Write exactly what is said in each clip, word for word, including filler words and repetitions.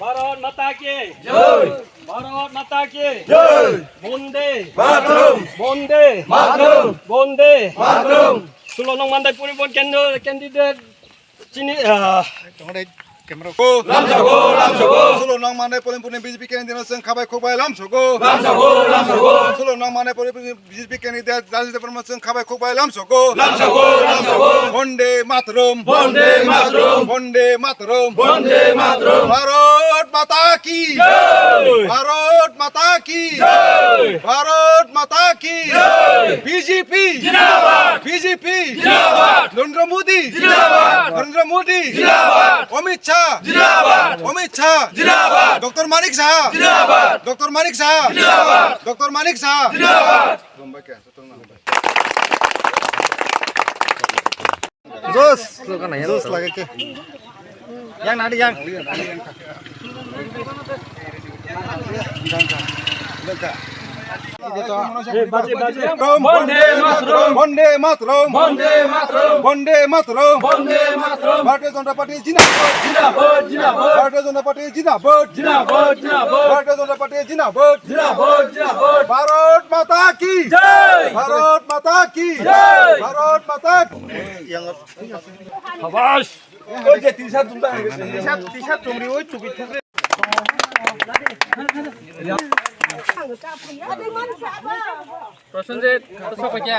ভারত মাতা কি জয়। ভারত মাতা কি জয়। বন্দে মাতরম। বন্দে মাতরম। বন্দে মাতরম। Sulonok mandai puri bon candidate chini, ah, Lamsogo, lamsogo. Sulonok mandai polling puni B J P candidate no chwng khabai khukbai lamsogo. Lamsogo, lamsogo. Sulonok mandai polling puni B J P candidate Rajit Debbarma chwng khabai khukbai lamsogo. Lamsogo, lamsogo. Bonde Mataram. Bonde Mataram. Bonde Mataram. Bonde Mataram. Bharat Mata ki jai. Bharat Mata ki jai. Bharat Mata ki jai. B J P jindabad. B J P jindabad. Narendra Modi jindabad. Narendra Modi jindabad. Amit Shah jindabad. Amit Shah jindabad. Doctor Manik Saha jindabad. Doctor Manik Saha jindabad. Doctor Manik Saha jindabad. Jos, jos lage ke. Yang nadi yang. Bonde Mataram. Bonde Mataram. Bonde Mataram. Bonde Mataram. Bonde Mataram. Bharatiya Janata Party jindabad. Jindabad, jindabad. Bharatiya Janata Party jindabad. Jindabad, jindabad. Bharatiya Janata Party jindabad. Jindabad, jindabad. Bharat Mata ki jai. Bharat Mata ki jai. Bharat Mata ki. Shabash. Oi je T-shirt jumta hai. T-shirt, T-shirt chumri oi chubi thukre. Prosenjit, sopaikya.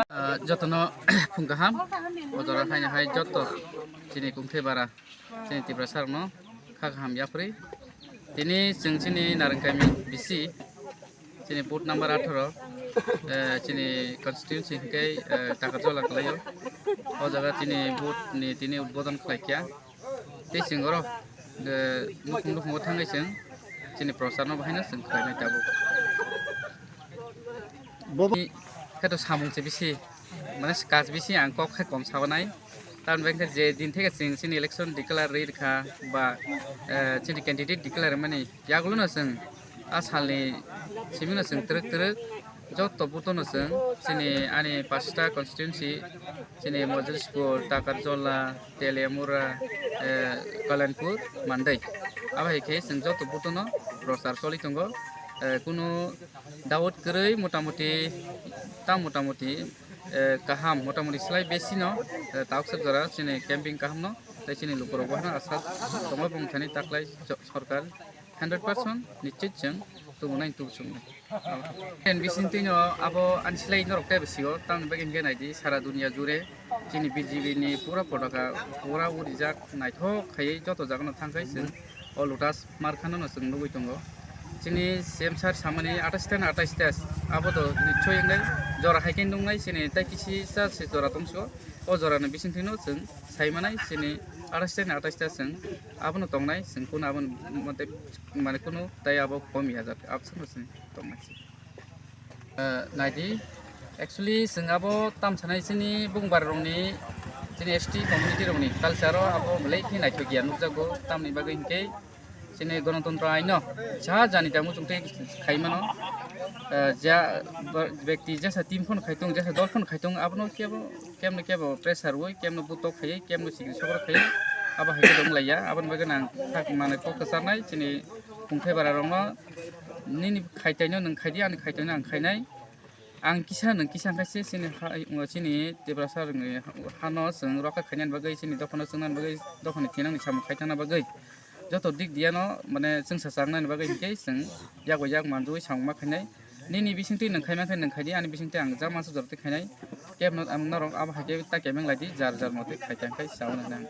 Ah, jotono phung kaham. O jora haino hai joto chini kungthai bara, chini Tiprasa rokno kha kaham yapri. Tini chwng chini Narwng kami bisi, chini booth number atharo, eh, chini constituency hwnkhe, eh, Takarjala kwlaio. O jaga chini booth ni tini udbodon khlaikha. Tei chwng oro, eh, nukhung nukhungo thangwi chwng chini prochar no bahaino chwng khlainai tabuk. Bo- Khe to samung se bisi, mane kaj bisi ang kok hai kom sabanai. Tamoni bagwi khe je din theke chwng chini election declare rwi rwkha ba, eh, chini candidate declare mani yagulo no chwng a salni simi no chwng twrwk twrwk joto booth no chwng chini ani pasta constituency, chini Moiljolspur, Takarjala, Teliamura, eh, Kalyanpur, Mandai. Abo hai khe chwng joto booth no prochar choli tongo. Eh, kunu doubt kwrwi motamuti, ta motamuti, eh, kaham, motamuti slai besi no, eh, tauksa jora chini camping kaham no, tei chini lukurok bo hano asa tongma bwng thani taklai jo-, sorkar hundred percent nischit chwng tubunai tubusuknai. N B C ni twi no abo ani slai norok tei bwsio, tamoni bagwi hwnkhe naidi sara dunia jure chini B J P ni pura potaka pura urijak naithok khaiwi joto jaga no thangkhai chwng o Lotus Markha no chwng nugwi tongo. Chini C M sir samani atais ta na atais ta abo to nichoi wngnai jora hai khe nungnai chini tai kisi sa se jora tongso o jora ni bising thwino chwng sai manai chini atais ta na atais ta chwng abono tongnai chwng kuno aboni mate mane kuno tai abo komi ajak absano chwng tongnai. Eh, naidi, actually, chwng abo tam sanai chini bungbar rokni, chini S T community rokni culture o abo belai khe naithok ya nukjago, tamni bagwi hinkhe chini Ganatantro aino cha jani tamo chwng tei khai mano. Eh, ja, ba-, bekti jesa team phano khai tongo, jesa dol phano khai tongo, abono kebo, kemno kebo pressure rwui, kemno butok khaiwi, kemno sikri sokro khaiwi, abo hai khe tong laiya, aboni bagwi ang sak mane kok kwcharnai chini kungthai bara rokno. Nini khaitaino nwng khaidi, ani khaitaino ang khainai. Ang kisa nwng kisa khaise chini ha, chini Tiprasa rokni hano chwng rokha khainani bagwi, chini dophano chwngnani bagwi, dophani thinangni samung khaitangna bagwi, joto dik diyano mane chwngsa changnani bagwi hinkhe chwng yago yak manjui samung ma khainai. Nini bisingtwi nwng khaima khe nwng khaidi, ani bisingtwi ang jama sujak twi khainai. Kebno ang norok abo hai khe ta kemeng laidi, jar jar motwi khaitang khai chauna nang.